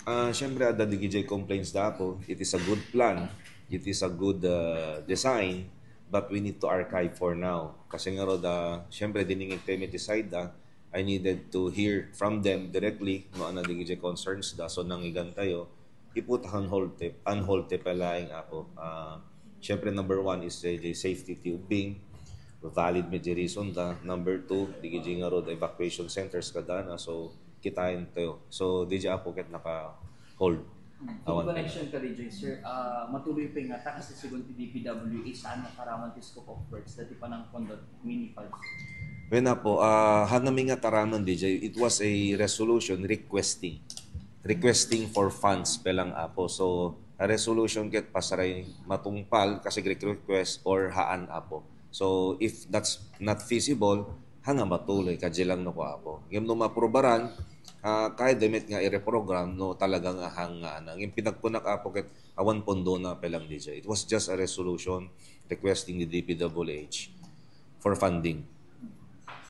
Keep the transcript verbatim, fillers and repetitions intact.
Ah, siyempre, adda D J complaints da Apo. It is a good plan. It is a good uh, design. But we need to archive for now. Kasi nga ro da, siyempre, dining ipemit side da, I needed to hear from them directly no ano D J concerns da. So, nangigan tayo, iput on hold tape, on hold tape laing Apo. Ah, siyempre, number one is the, the safety tubing. Valid medyo reason da. Number two, D J nga ro da evacuation centers kadana. So, kitain tayo. So, D J Apo ket naka-hold. Awan pa. Connection ka, D J, sir. Ah, matuloy pa nga, takasisigon ti D P W A, saan nakaraman ti scope of works, dati pa ng conduct mini files. Well, Apo, ah, hanami nga taraman, D J, it was a resolution requesting. Requesting for funds pa lang, Apo. So, a resolution ket pasaray matungpal kasi request or haan, Apo. So, if that's not feasible, hanga matuloy, kadya lang no ko, Apo. Ngem no maprobaran, ah, kaya demet nga i-reprogram no talaga nga hang nga ana. Ngem pinagkunak, Apo, ket awan pondo na pa lang D J. It was just a resolution requesting the D P W H for funding.